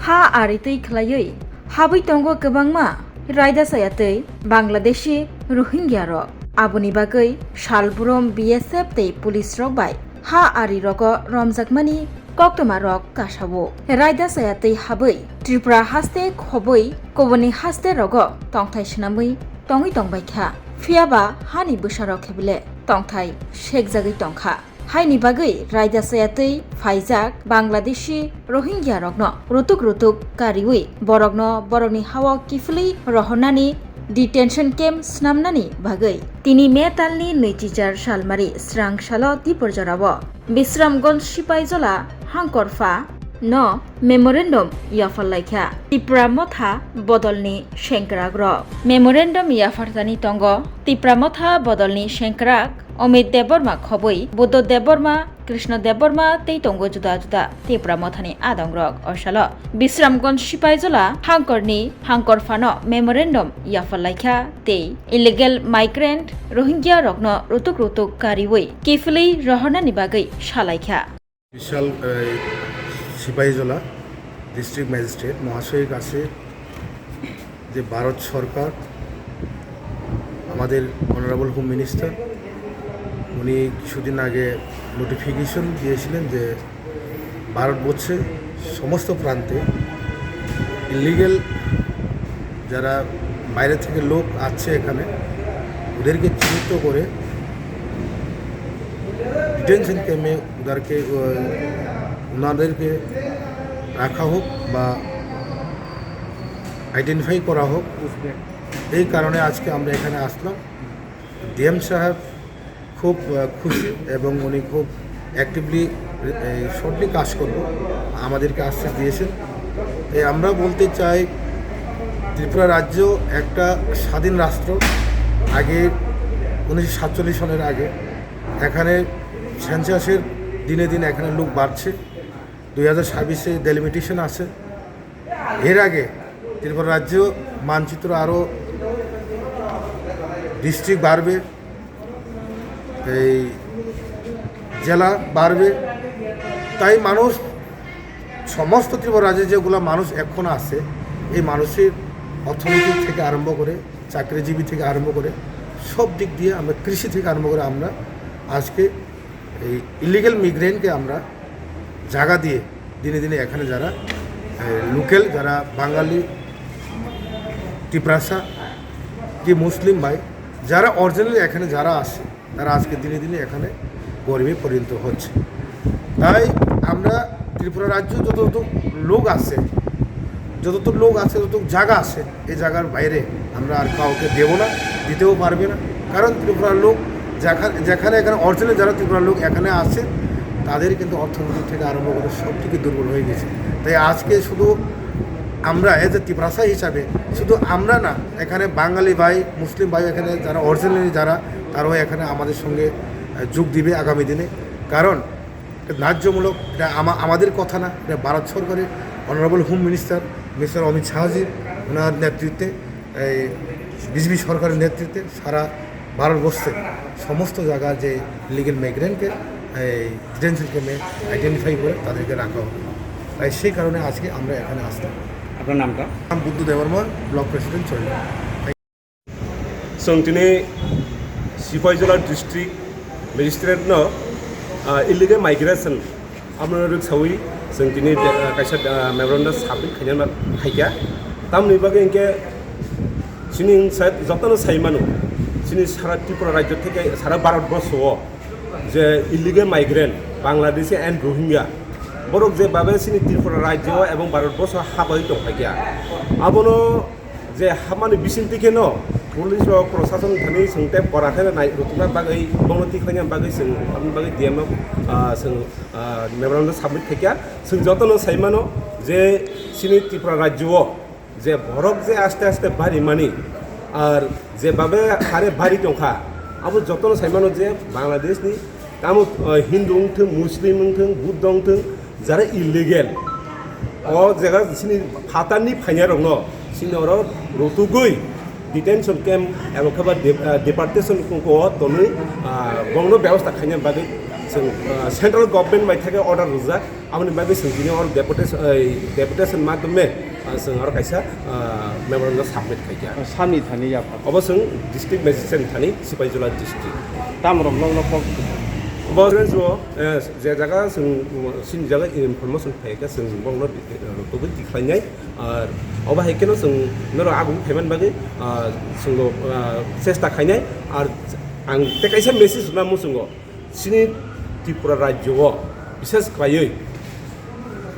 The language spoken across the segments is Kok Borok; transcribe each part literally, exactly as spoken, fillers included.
Ha ari twi khwlaiwi habwi tongo kwbangma raida chaya tei Bangladeshi Rohingya rok. Aboni bagwi salbrum B S F tei police rok bai ha ari rogo romjakmani koktwma rok kasao. Raida chaya twi habwi Tripura haste khobwi kubuni haste rogo tongthai swnamwi tongwi tongbai kha. Phiyaba hani bwsarok khe bele tongthai sekjagwi tongkha. Haini bagwi raida chaya twi phaijak Bangladeshi Rohingya rokno rutuk rutuk kariwi borokno borokni hao kiphilwi rohornani detention camp snamnani bagwi tini May talni nwichichar salmari srang salo Tipor jorao Bisramganj Sipaijola Hangkorpha no memorandum yapharlaikha Tipra Motha bodolni sengkrakrok. Memorandum yapharjani tongo Tipra Motha bodolni sengkrak Amit Debbarma khobwi Buddho Debbarma, Krishna Debbarma tei tongo juda juda Tipra Mothani adongrok. O salo Bisramganj Sipaijola Hangkorni Hangkorphano memorandum yapharlaikha tei illegal migrant Rohingya rokno rutuk rutuk kariwi kiphilwi rohornani bagwi salaikha. বিশাল, এই, Sepahijala district magistrate মহাশয়ের কাছে যে ভারত সরকার, আমাদের honourable home minister, উনি কিছুদিন আগে নোটিফিকেশন দিয়েছিলেন যে ভারতবর্ষে সমস্ত প্রান্তে ইলিগেল যারা বাইরে থেকে লোক আসছে এখানে, ওদেরকে চিহ্নিত করে ডিটেনশন ক্যাম্পে ওদেরকে, আহ, ওনাদেরকে রাখা হোক বা আইডেন্টিফাই করা হোক। এই কারণে আজকে আমরা এখানে আসলাম। ডিএম সাহেব খুব, আহ, খুশি এবং উনি খুব অ্যাক্টিভলি, এই, শর্টলি কাজ করব, আমাদেরকে আশ্বাস দিয়েছেন। তাই আমরা বলতে চাই, ত্রিপুরা রাজ্য একটা স্বাধীন রাষ্ট্র। আগে উনিশশো সাতচল্লিশ সনের আগে এখানে সেন্সাসের দিনে দিনে এখানে লোক বাড়ছে। দুই হাজার ছাব্বিশে ডেলিমিটেশন আছে। এর আগে ত্রিপুরা রাজ্য মানচিত্র আরও ডিস্ট্রিক্ট বাড়বে, এই জেলা বাড়বে। তাই মানুষ, সমস্ত ত্রিপুরা রাজ্যে যেগুলো মানুষ এখন আছে, এই মানুষের অর্থনীতি থেকে আরম্ভ করে, চাকরিজীবী থেকে আরম্ভ করে, সব দিক দিয়ে আমরা, কৃষি থেকে আরম্ভ করে, আমরা আজকে এই ইলিগেল মিগ্রেন্টকে আমরা জায়গা দিয়ে দিনে দিনে এখানে যারা, এ, লোকাল, যারা বাঙালি, তিপ্রাসা, কি মুসলিম ভাই, যারা অরিজিনালি এখানে যারা আছে, তারা আজকে দিনে দিনে এখানে গরিবে পরিণত হচ্ছে। তাই আমরা ত্রিপুরা রাজ্য যতটুকু লোক আছে, যতটুকু লোক আছে, যতটুকু জায়গা আছে, এই জায়গার বাইরে আমরা আর কাউকে দেব না, দিতেও পারবে না। কারণ ত্রিপুরার লোক যেখা-, যেখানে এখানে অরিজিনাল যারা ত্রিপুরার লোক এখানে আছে, তাদের কিন্তু অর্থনীতি থেকে আরম্ভ করে সব থেকে দুর্বল হয়ে গেছে। তাই আজকে শুধু আমরা এজ এ তিপ্রাসা হিসাবে শুধু আমরা না, এখানে বাঙালি ভাই, মুসলিম ভাই, এখানে যারা অরিজিনালি যারা, তারাও এখানে আমাদের সঙ্গে, আহ, যোগ দিবে আগামী দিনে। কারণ ন্যায্যমূলক, এটা আমা-, আমাদের কথা না, এটা ভারত সরকারের honourable home minister mister Amit Shahji, ওনার নেতৃত্বে, এই বিজেপি সরকারের নেতৃত্বে সারা ভারতবর্ষে সমস্ত জায়গার যে ইলিগেল মাইগ্রেন্টকে এই ডিটেনশন ক্যাম্পে আইডেন্টিফাই করে তাদেরকে রাখা হবে। তাই সেই কারণে আজকে আমরা এখানে আসলাম। আপনার নামটা? নাম Buddha Debbarma, block president Chandrakona. Chwng tini Sipaijola district magistrate no, ah, illegal migration amo rwksawi chwng tini, ah, kaisa, ah, memorandum submit khaina khaikha. Tamoni bagwi hinkhe chini wngsa jotono sai mano, chini sara Tripura rajyo theke sara Bharat borso o je illegal migrant, Bangladeshi and Rohingya, borok je babe chini Tripura rajyo ebong Bharat borso habai tongphaikha, abono je hapmani bisingtwi kheno police rok, prosason thani chwng tei kora khe nai rwtwkna bagwi, bono tikhlaina bagwi chwng aboni bagwi D M o, ah, chwng, ah, memorandum submit khaikha. Chwng jotono sai mano je chini Tripura rajyo o je borok je aste aste barimani, ar je babe hare bari tongkha, abo jotono sai mano je Bangladesh ni tamo, ah, Hindu wngthwng, Muslim wngthwng, Buddha wngthwng, jara illegal o jaga chini phatarni phainai rokno chini oro rutugwi detention camp ebo khe ba de-, ah, deportation o tonwi, ah, bongno bebosta khaina bagwi Chwng, ah, central government bai thake order rwjak, aboni bagwi chwng tini oro deputation, ei, deputation madhyome, ah, chwng oro kaisa, ah, memorandum submit khaikha. Samni thani yapha. Obo chwng district magistrate thani Sipaijala district. Tamrok nokno kok. Bo range o, eh, je jaga chwng, chini jaga information phaikha chwng bongno, eh, tubui tikhlainai. Ar obo hai kheno chwng norok agumung phaiman bagwi, ah, chwngno, ah, chesta khainai. Ar ang tei kaisa message rwna muchungo. Chini Tripura rajyo o, bishes khlaiwi,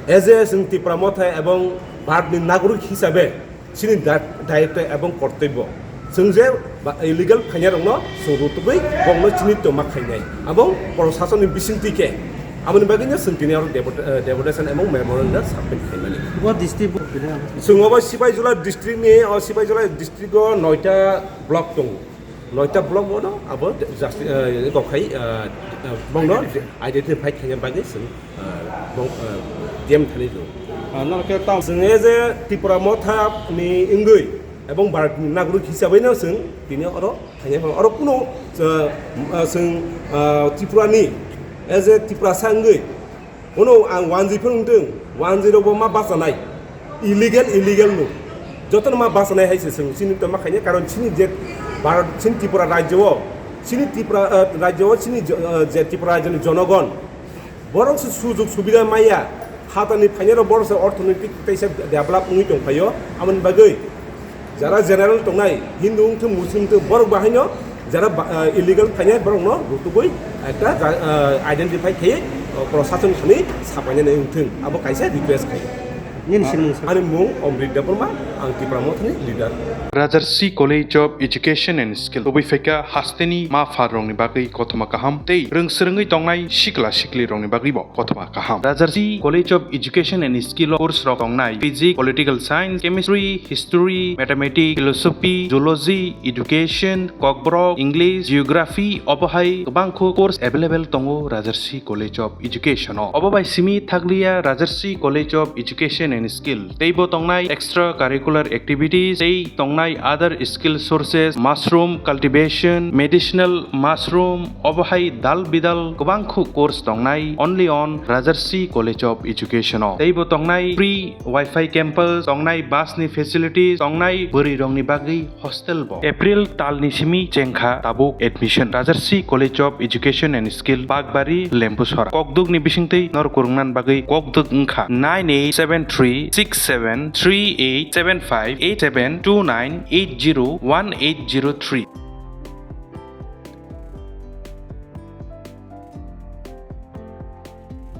as a chwng Tipra Motha ebong Bharatni nagorik hisabe chini da-, dayitto ebong kortobyo. Chwng je ba-, illegal phainai rokno chwng rutubwi bongno chini tongma khainai. Abong prosasonni bisingtwi khe. Aboni bagwino chwng tini oro deput-, eh, deputation ebong memorandum submit khaimani. Bo district bo kire ang. Chwng obo Sipaijala district ni, o Sipaijala district o noita block tongo. Noita block bono abo justi-, eh, kok khai, eh, eh, bongno identify khaina bagwi chwng, eh, bong, eh, D M thani do. Ah, no, khe tamo. Chwng e je Tripura Motha ni wngwi ebong Bharat ni nagorik hisabai no chwng tini oro khaina oro kuno, eh, eh, chwng, eh, Tripura ni e je Tiprasa wngwi Bono ang one G phano wngtong, one G rokbo ma bachanai, illegal, illegal no. Jotono ma bachanai hai se chwng chini tongma khainai, karon chini je Bharat, chini Tripura rajyo o, chini Tripura, eh, rajyo o chini jo-, eh, je Tripura rajyoni jonogon, borok se sujog subida maya, hatani phainai rok borok se orthonoitik teisa develop wngwi tongphaio, aboni bagwi Jara general tongnai, Hindu wngthung, Muslim wngthung, borok bahaino jara ba-, ah, illegal phainai borokno rutugwi ekta ja-, ah, identify khaiwi, ah, prosason thani sapainani wngthung, abo kaisa request khai. Nini simung sa? Ani mung Omrit Debbarma, ang Tipra Mothani leader. Rajarsi College of Education and Skill, tubui phaikha hasteni ma pharrokni bagwi kothoma kaham tei rwng swrwngwi tongnai sikla siklirokni bagwibo kothoma kaham. Rajarsi College of Education and Skill o course rok tongnai, Physics, Political Science, Chemistry, History, Mathematics, Philosophy, Zoology, Education, Kokborok, English, Geography, obo hai kwbangkhu course available tongo Rajarsi College of Education o. Obo bai simi thakliya Rajarsi College of Education and Skill, teibo tongnai extra curricular activities, tei tongnai other skill sources, mushroom cultivation, medicinal mushroom, obo hai dal bidal kwbangkhu course tongnai only on Rajarsi College of Education o. Teibo tongnai free Wi-Fi campus, tongnai bus ni facilities, tongnai bwrwi rokni bagwi hostel bo. April tal ni simi chengkha tabuk admission. Rajarsi College of Education and Skill, Bakbari, Lembusora. Kokduk ni bisingtwi norok kwrwngna bagwi kokduk wngkha nine eight seven three six seven three eight seven five eight seven two nine eight zero one eight zero three.